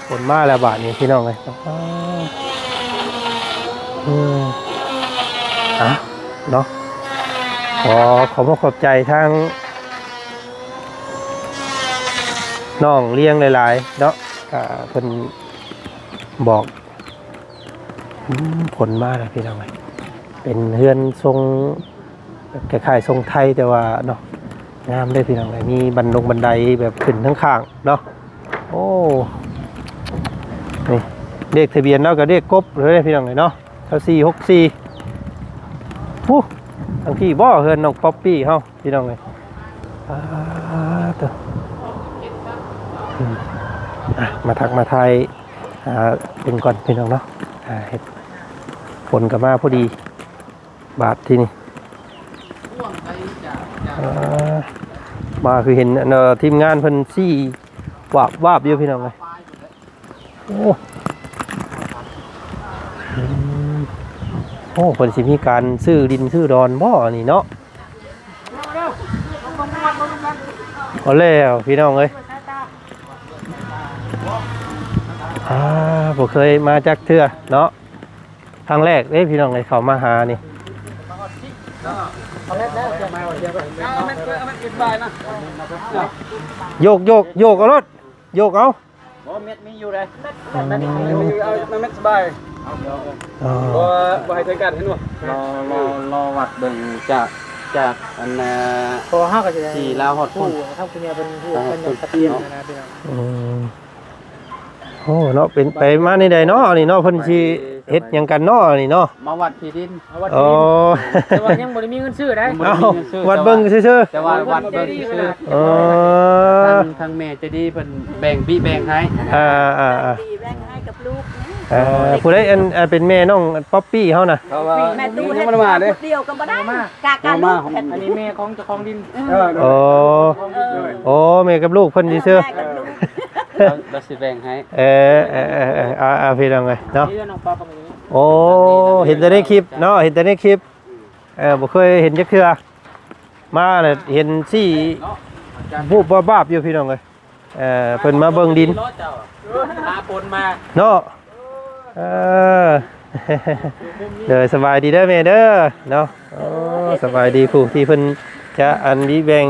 ຝົນມາແລ້ວບາດນີ້ພີ່ນ້ອງເອີຍ. ອືມ ອ່ະ ເນາະ ຂໍຂອບອົກຂອບໃຈທາງນ້ອງລຽງຫຼາຍໆເນາະ ກະເພິ່ນບອກ. ອືມ ຝົນມາແລ້ວພີ່ນ້ອງເອີຍ ເປັນເຮືອນຊົງ ແບບຄ້າຍໆຊົງໄທ ແຕ່ວ່າເນາະ ງາມເດ້ພີ່ນ້ອງເອີຍ ມີບັນດົງບັນໄດແບບຂຶ້ນທາງຂ້າງເນາະ. ໂອ້ ນີ້ເລກທະບຽນລາວກໍເລກກົບເລີຍເດ້ພີ່ນ້ອງເອີຍເນາະ ຊາວສີ່ ຫົກສີ່. ຜູ້ ທາງພີ້ບໍ່ ເຮືອນນ້ອງປັອບປີ້ເຮົາພີ່ນ້ອງເອີຍ. ອ່າ ໂຕ ອືມ ອ່ະ ມາທັກມາທາຍ ອ່າ ເບິ່ງກ່ອນພີ່ນ້ອງເນາະ. ອ່າ ເຮັດ ຝົນກໍມາພໍດີ ບາດທີນີ້ ອ່າ ມາຄືເຫັນອັນ ເອີ ທີມງານເພິ່ນຊີ້ວາບໆຢູ່ພີ່ນ້ອງເອີຍ. ໂອ້ ໂອ້ ເພິ່ນຊິມີການຊື້ດິນຊື້ດອນບໍ່ອັນນີ້ເນາະ? ເອົາແລ້ວພີ່ນ້ອງເອີຍ ອ່າ ບໍ່ເຄີຍມາຈັກເທື່ອເນາະ ຄັ້ງແລກເດ້ພີ່ນ້ອງເອີຍ ເຂົ້າມາຫານີ້ ໂຍກ ໂຍກ ໂຍກເອົາໂລດ ໂຍກເອົາ ບໍ່ ເມັດມີຢູ່ເດ້ ເມັດມີຢູ່ ເອົາ ເມັດສະບາຍ ອໍ ບໍ່ ບໍ່ໃຫ້ຖືກັນ ເຫັນບໍ່? ລໍ ລໍ ລໍວັດເບິ່ງຈາກ ຈາກອັນນ່າ ເພາະວ່າເຮົາກໍຊິໄດ້ ທີ່ລາວຮອດພຸ້ນ ເຮົາຜູ້ໃຫຍ່ເພິ່ນຮູ້ ເພິ່ນຢາກປະຕິບັດນະພີ່ນ້ອງ ອືມ ໂອ້ ເນາະ ເປັນໄປມາແນວໃດເນາະ ອັນນີ້ເນາະ ເພິ່ນຊິເຮັດຫຍັງກັນເນາະ ອັນນີ້ເນາະ ມາວັດທີ່ດິນ ອໍ ແຕ່ວ່າຍັງບໍ່ໄດ້ມີເງິນຊື້ໄດ໋ ຍັງບໍ່ໄດ້ມີເງິນຊື້ ເອົາ ວັດເບິ່ງຊື່ໆ ແຕ່ວ່າວັດເບິ່ງຊື່ໆ ເອີ ທາງ ທາງແມ່ໃຈດີເພິ່ນແບ່ງບີແບ່ງໃຫ້ ອ່າໆໆ ແບ່ງໃຫ້ກັບລູກ ເອີ ຜູ້ໃດອັນ ອັນເປັນແມ່ນ້ອງປັອບປີ້ເຮົານະ ເພາະວ່າ ແມ່ຕູ້ ຍັງບໍ່ໄດ້ມາເດ້ ເຮັດຜູ້ດຽວກໍບໍ່ໄດ້ ກະກັນລູກ ອັນນີ້ແມ່ຂອງເຈົ້າຂອງດິນ ເອີ ໂອ້ ເອີ ໂອ້ ແມ່ກັບລູກເພິ່ນຊື່ໆ ແມ່ກັບລູກ ລາວ ລາວຊິແບ່ງໃຫ້ ເອີ ເອີ ເອີ ເອີ ອ່າ ພີ່ນ້ອງເອີຍເນາະ ໂອ້ ເຫັນແຕ່ໃນຄລິບເນາະ ເຫັນແຕ່ໃນຄລິບ ເອີ ບໍ່ເຄີຍເຫັນຈັກເທື່ອ ມາແລ້ວເຫັນຊີ້ບູບວາບໆຢູ່ພີ່ນ້ອງເອີຍ ເອີ ເພິ່ນມາເບິ່ງດິນ ຫາຝົນມາເນາະ ເອີ ເດີ ສະບາຍດີເດີແມ່ເດີເນາະ ໂອ້ ສະບາຍດີຜູ້ທີ່ເພິ່ນຈະອັນບີແບ່ງ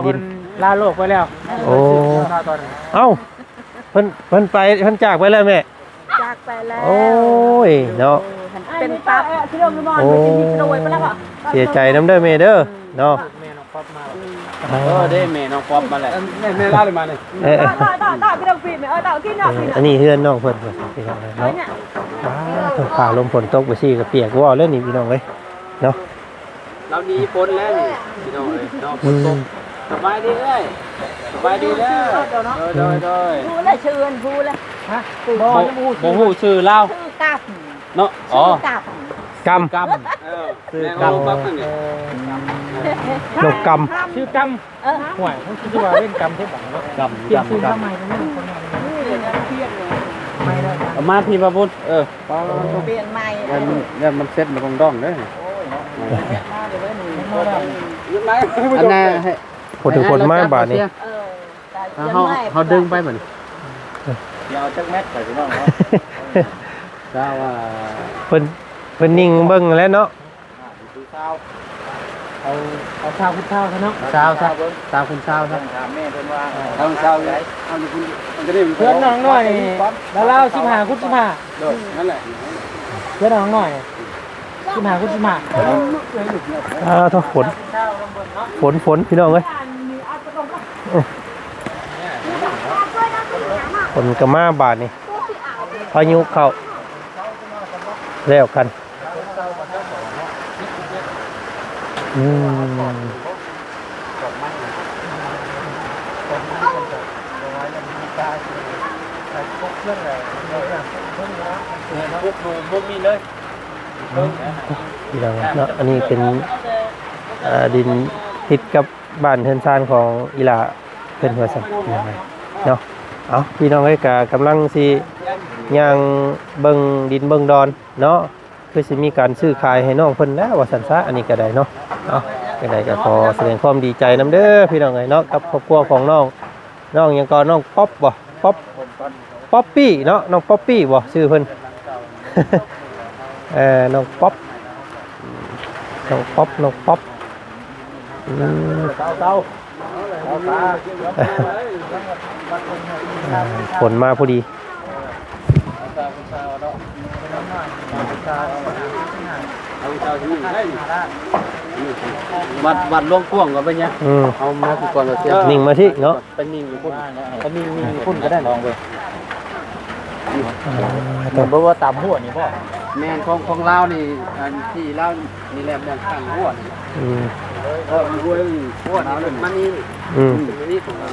ດິນ ລາໂລກໄປແລ້ວ ໂອ້ ເອົ້າ ເພິ່ນ ເພິ່ນໄປ ເພິ່ນຈາກໄປແລ້ວແມ່ ຈາກໄປແລ້ວ ໂອ້ຍເນາະ ເປັນຕັບ ໂອ້ ເສຍໃຈນຳເດີແມ່ເດີເນາະ ເອີ ເດ້ແມ່ນ້ອງປັອບມາແລ້ວ ແມ່ ແມ່ລາວໄດ້ມານີ້ ເອີ ອັນນີ້ເຮືອນນ້ອງເພິ່ນເນາະ ຟ້າລົມຝົນຕົກໄປຊີ້ກໍປຽກເວົ້າແລ້ວນີ້ພີ່ນ້ອງເອີຍເນາະ ລາວໜີຝົນແລ້ວນີ້ພີ່ນ້ອງເອີຍເນາະ ຝົນຕົກ ສະບາຍດີເອື້ອຍ ສະບາຍດີເດີ ໂດຍ ໂດຍ ໂດຍ ຮູ້ແລ້ວເຊີນ ຮູ້ແລ້ວ ຮະ ບໍ່ ບໍ່ຮູ້ຊື່ລາວ ຊື່ກັບ ເນາະ ຊື່ກັບ ກຳ ກຳ ເອີ ຊື່ກຳ ແມ່ນບໍ່ ກຳ ເອີ ນົກກຳ ຊື່ກຳ ເອີ ຫ້ວຍ ມັນຄືວ່າເປັນກຳເທດບັງເນາະ ກຳ ກຳ ກຳ ເອົາມາພີ້ວ່າພຸ້ນ ເອີ ປ່ຽນໃໝ່ ແລ້ວມັນ ແລ້ວມັນເຊັດມາດົງໆເດີ ໂອ້ຍເນາະ ອັນນ່າ ໃຫ້ ຄົນຖືຄົນມາບາດນີ້ ເອີ ເຮົາ ເຮົາດຶງໄປບາດນີ້ ຊິເອົາຈັກແມັດໄປພີ່ນ້ອງເນາະ ຊາວວ່າ ເພິ່ນ ເພິ່ນຍິງເບິ່ງແລ້ວເນາະ ເອົາ ເອົາຊາວຄູນຊາວຊະເນາະ ຊາວຊະ ຊາວຄູນຊາວຊະ ຖາມແມ່ເພິ່ນວ່າ ເອົາຊາວເທົ່າໃດ ເອົາຢູ່ພຸ້ນ ມັນກໍໄດ້ ເຮືອນນ້ອງນ້ອຍນີ້ ລາວໆ ສິບຫ້າຄູນສິບຫ້າ ໂດຍ ນັ້ນແຫຼະ ເຮືອນນ້ອງນ້ອຍ ສິບຫ້າຄູນສິບຫ້າ ອ່າ ໂທ້ ຝົນ ຝົນ ຝົນ ພີ່ນ້ອງເອີຍ ຝົນກໍມາບາດນີ້ ພາຍຸເຂົ້າ ແລ້ວກັນ ອືມ ບໍ່ມີເລີຍ ພີ່ນ້ອງເນາະ ອັນນີ້ເປັນ ເອີ ດິນຕິດກັບບ້ານເຮືອນຊານຂອງອີ່ຫຼ້າເພິ່ນວ່າຊັ້ນເນາະ ເອົາ ພີ່ນ້ອງເອີຍ ກະກຳລັງຊິຍ່າງເບິ່ງດິນເບິ່ງດອນເນາະ ຄືຊິມີການຊື້ຂາຍໃຫ້ນ້ອງເພິ່ນແລ້ວວ່າຊັ້ນຊະ ອັນນີ້ກໍໄດ້ເນາະ ເອົາ ຈັ່ງໃດກໍຂໍສະແດງຄວາມດີໃຈນຳເດີ ພີ່ນ້ອງເອີຍເນາະ ກັບຄອບຄົວຂອງນ້ອງ ນ້ອງຫຍັງກໍ ນ້ອງປັອບບໍ່ ປັອບ ປັອບປີ້ເນາະ ນ້ອງປັອບປີ້ບໍ່ຊື່ເພິ່ນ ເອີ ນ້ອງປັອບ ນ້ອງປັອບ ນ້ອງປັອບ ອືມ ຝົນມາພໍດີ ວັດ ວັດຫຼວງກວາງກໍເປັນຫຍັງ ອືມ ເອົາມາຄືກ່ອນວ່າຊິ ນິ່ງມາຊິເນາະ ໄປນິ່ງຢູ່ພຸ້ນ ໄປນິ່ງ ນິ່ງຢູ່ພຸ້ນກໍໄດ້ ລອງເບິ່ງ ອ່າ ບໍ່ວ່າຕາມຫົວນີ້ບໍ່ ແມ່ນ ຂອງ ຂອງລາວນີ້ ອັນທີ່ລາວນີ້ແຫຼະ ແມ່ນຂ້າງຫົວນີ້ ອືມ ເອີ ຫົວນີ້ ຫົວນີ້ມັນນີ້ ອືມ ນີ້ຂອງລາວ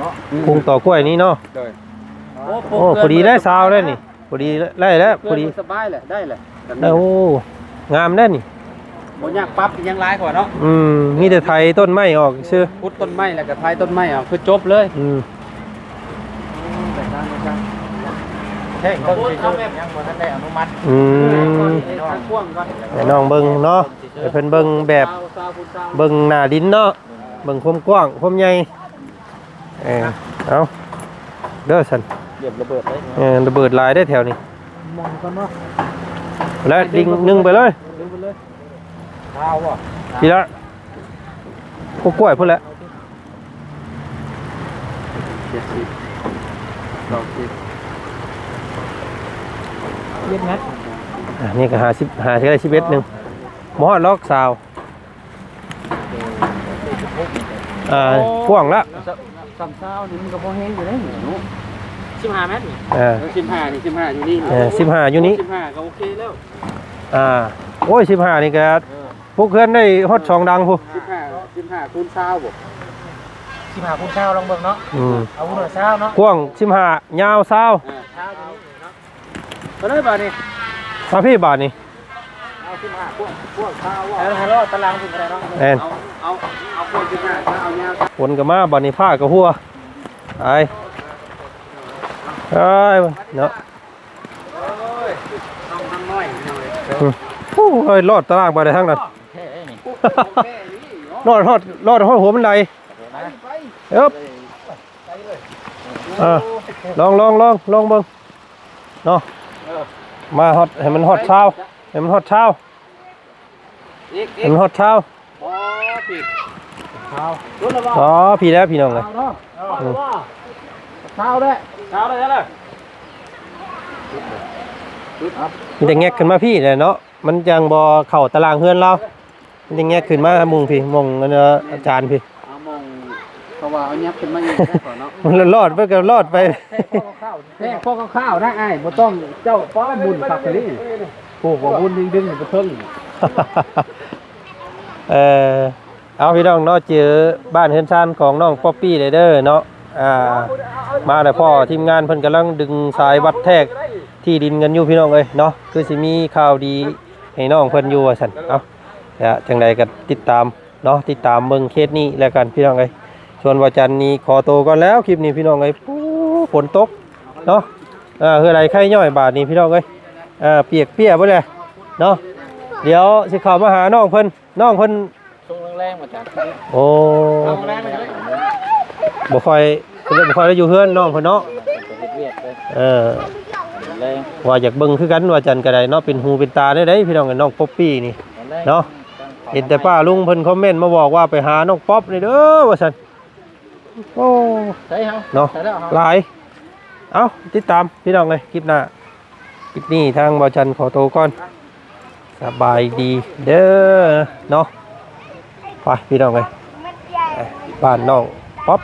ເນາະ ກຸງຕໍ່ກ້ວຍນີ້ເນາະ ໂດຍ ໂອ້ ໂອ້ ພໍດີໄດ້ຊາວໄດ້ນີ້ ພໍດີໄດ້ແລ້ວ ພໍດີ ສະບາຍແຫຼະ ໄດ້ແຫຼະ ໂອ້ ງາມເດ້ນີ້ ບໍ່ຍາກປັບຫຍັງຫຼາຍກວ່າເນາະ ອືມ ມີແຕ່ໄຖຕົ້ນໄມ້ອອກຊື່ ຂຸດຕົ້ນໄມ້ ແລ້ວກໍໄຖຕົ້ນໄມ້ອອກ ຄືຈົບເລີຍ ອືມ ແທກເບິ່ງຊື່ໆ ຍັງບໍ່ທັນໄດ້ອະນຸມັດ. ອືມ ໃຫ້ນ້ອງເບິ່ງເນາະ ໃຫ້ເພິ່ນເບິ່ງແບບ ເບິ່ງໜ້າດິນເນາະ ເບິ່ງຄວາມກວ້າງຄວາມໃຫຍ່. ເອີ ເອົາເດີຊັ້ນ ຢຽບລະເບີດເລີຍ. ເອີ ລະເບີດຫຼາຍເດ້ແຖວນີ້. ມອງກ່ອນເນາະ ແລ້ວດຶງໜຶ່ງໄປເລີຍ ດຶງໄປເລີຍ. ພາວບໍ່? ພີ້ລະ ພວກກ້ວຍພຸ້ນແຫຼະ. ເຈັດສິບ ເກົ້າສິບ ເຈັດແມັດ. ອ່າ ນີ້ກໍຫ້າສິບ ຫ້າ ກໍໄດ້ສິບເອັດໜຶ່ງ ບໍ່ຮອດດອກຊາວ. ອ່າ ກວ້າງລະ ຊ- ຊາວນີ້ມັນກໍພໍແຮງຢູ່ເດ້ເນາະ. ສິບຫ້າແມັດນີ້. ເອີ ເອີ ສິບຫ້ານີ້ ສິບຫ້າຢູ່ນີ້. ເອີ ສິບຫ້າຢູ່ນີ້ ສິບຫ້າກໍໂອເຄແລ້ວ. ອ່າ ໂອ້ຍ ສິບຫ້ານີ້ກໍ ເອີ ປຸກເຮືອນໄດ້ຮອດສອງຫຼັງພຸ້ນ. ສິບຫ້າ ສິບຫ້າຄູນຊາວບໍ່? ສິບຫ້າຄູນຊາວ ລອງເບິ່ງເນາະ. ອືມ ເອົາຫົວຊາວເນາະ ກວ້າງສິບຫ້າ ຍາວຊາວ. ເອີ ຊາວຢູ່ນີ້ເນາະ. ກໍໄດ້ບາດນີ້ ມາພີ້ບາດນີ້. ເອົາສິບຫ້າ ພວກ ພວກຊາວ. ເອີ ຮາໂລ ຕາລາງພຸ້ນກໍໄດ້ເນາະ. ແມ່ນ ເອົາ ເອົາ ເອົາພວກສິບຫ້າ ເອົາຍາວ. ຝົນກໍມາບາດນີ້ ຟ້າກໍຫົວ. ໄອ້ ເອີຍເນາະ. ໂອ້ຍ ລອດຕາລາງໄປໄດ້ທາງນັ້ນ. ລອດຮອດ ລອດຮອດຫົວບັນໄດ. ເອີບ ເອີ ລອງ ລອງ ລອງ ລອງເບິ່ງເນາະ. ມາຮອດ ໃຫ້ມັນຮອດຊາວ ໃຫ້ມັນຮອດຊາວ ໃຫ້ມັນຮອດຊາວ. ອໍ ພີ້ ຊາວ ອໍ ພີ້ແລ້ວ ພີ່ນ້ອງເອີຍ. ຊາວເນາະ ອືມ ຊາວແລ້ວ ຊາວແລ້ວ ຊາວແລ້ວ. ມີແຕ່ແງກຂຶ້ນມາພີ້ແຫຼະເນາະ ມັນຈັ່ງບໍ່ເຂົ້າຕາລາງເຮືອນລາວ. ມັນຍັງແຍກຂຶ້ນມາມຸງພີ້ ມຸງອັນ ອາຈານພີ້. ເອົາມຸງ ເພາະວ່າເຮົາຍັບຂຶ້ນມາອີກແລ້ວເນາະ. ມັນລອດໄປກໍລອດໄປ. ແຕ່ພໍຄາວໆ ນະອ້າຍ ບໍ່ຕ້ອງ ເຈົ້າປ້າບຸນຄັກນີ້. ໂອ້ ບໍ່ບຸນດຶງໆ ບໍ່ເຖິງ. ເອີ ເອົາ ພີ່ນ້ອງເນາະ ເຈີບ້ານເຮືອນຊານຂອງນ້ອງປັອບປີ້ເດີເນາະ. ອ່າ ມາແລ້ວ ພໍ້ທີມງານເພິ່ນກຳລັງດຶງສາຍວັດແທກທີ່ດິນກັນຢູ່ ພີ່ນ້ອງເອີຍເນາະ. ຄືຊິມີຂ່າວດີໃຫ້ນ້ອງເພິ່ນຢູ່ວ່າຊັ້ນ. ເອົາ ຈະຈັ່ງໃດກໍຕິດຕາມເນາະ ຕິດຕາມເບິ່ງເຂດນີ້ແລ້ວກັນ ພີ່ນ້ອງເອີຍ. ສ່ວນວ່າຈັນນີ້ຂໍໂຕກ່ອນແລ້ວ ຄລິບນີ້ ພີ່ນ້ອງເອີຍ. ໂອ້ ຝົນຕົກເນາະ ເອີ ເຫື່ອໄຫຼໄຄຍ້ອຍບາດນີ້ ພີ່ນ້ອງເອີຍ. ເອີ ປຽກເປຍເບິດແລ້ວເນາະ. ດຽວຊິເຂົ້າມາຫານ້ອງເພິ່ນ ນ້ອງເພິ່ນ ຊ່ວງແລງໆ ວ່າຈັນ. ໂອ້ ຊ່ວງແລງໆ ບໍ່ຄ່ອຍ ບໍ່ຄ່ອຍໄດ້ຢູ່ເຮືອນນ້ອງເພິ່ນເນາະ. ເຮັດວຽກເລີຍ ເອີ ແລງ ວ່າຢາກເບິ່ງຄືກັນ ວ່າຈັນກໍໄດ້ເນາະ ເປັນຫູເປັນຕາແນວໃດ ພີ່ນ້ອງເອີຍ ນ້ອງປັອບປີ້ນີ້ເນາະ. ເຫັນແຕ່ປ້າລຸງເພິ່ນຄອມເມັນມາບອກວ່າໄປຫານ້ອງປັອບນີ້ເດີວ່າຊັ້ນ. ໂອ້ ໃສເຮົາເນາະ ໃສແລ້ວເຮົາ ຫຼາຍ. ເອົ້າ ຕິດຕາມ ພີ່ນ້ອງເອີຍ ຄລິບໜ້າ. ຄລິບນີ້ທາງບ່າວຈັນຂໍໂຕກ່ອນ ສະບາຍດີເດີເນາະ. ໄປ ພີ່ນ້ອງເອີຍ ໄປບ້ານນ້ອງປັອບ.